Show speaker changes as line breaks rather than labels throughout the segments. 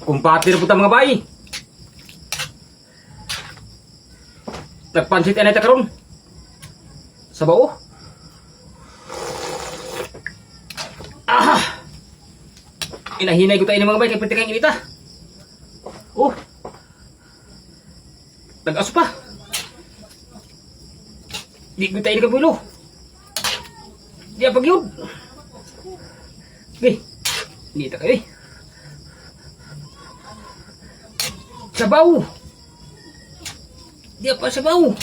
Kumpati na po ta, mga bay. Nagpansit anay ta karon. Sa bao. Ah! Inahinay ko tayo ng mga bay kay pwede kayong inita. Oh. Nag-aso pa. Di ko tayo nagkabulo. Di apag yun. Okay. Nita kayo eh. Sabaw! Di pa sabaw!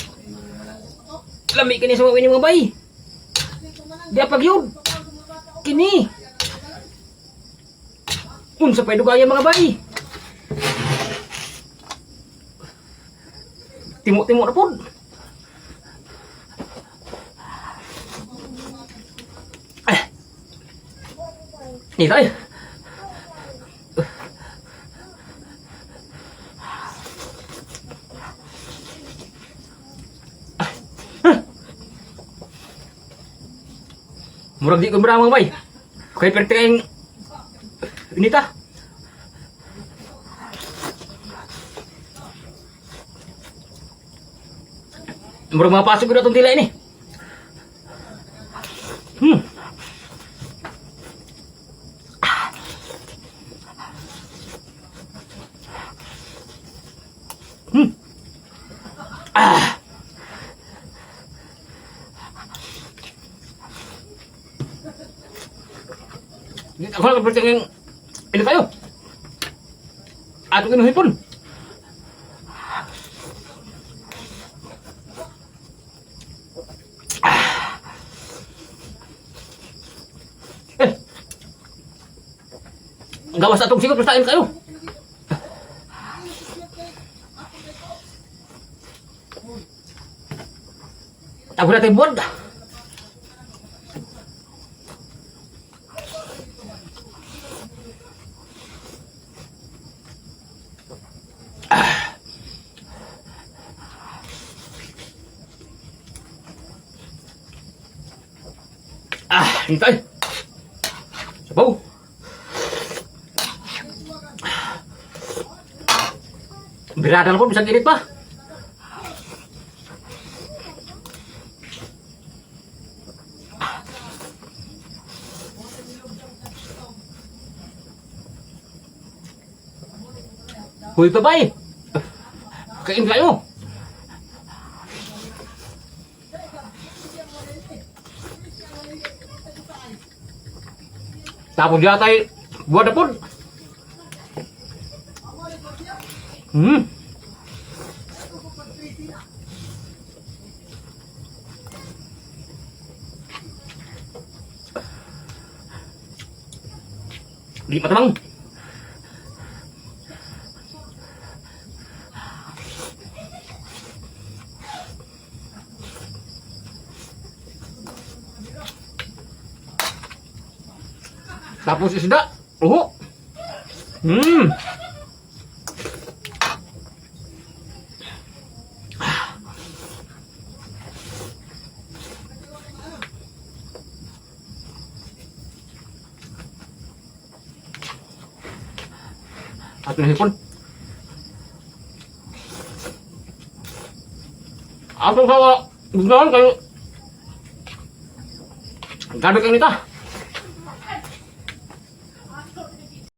Lami kini sa mga mga bay. Di apag yun. Kini. Unsa pa'y dugayan, mga bay. Timo-timo na pod. Ah. Ni tayo. Murag di ko mga bay. Kay perte kayong inita. Murag mapasok ko na itong tila ini. Ah. Ako lang kapag yung ino tayo. Ato kinuhipon. Ah. Eh. Gawas atong sigot basta kayo. Tago natin buwan. Ah, hintay. Sabaw. Birada na po, bisag init pa. Huy pa ba eh? Kain kayo. Tapos yata ay buwan na po. Di matamang. Tapos isda. Uho. Ato na hipon. Ato sa gunahan kayo. Gabi kayo nita.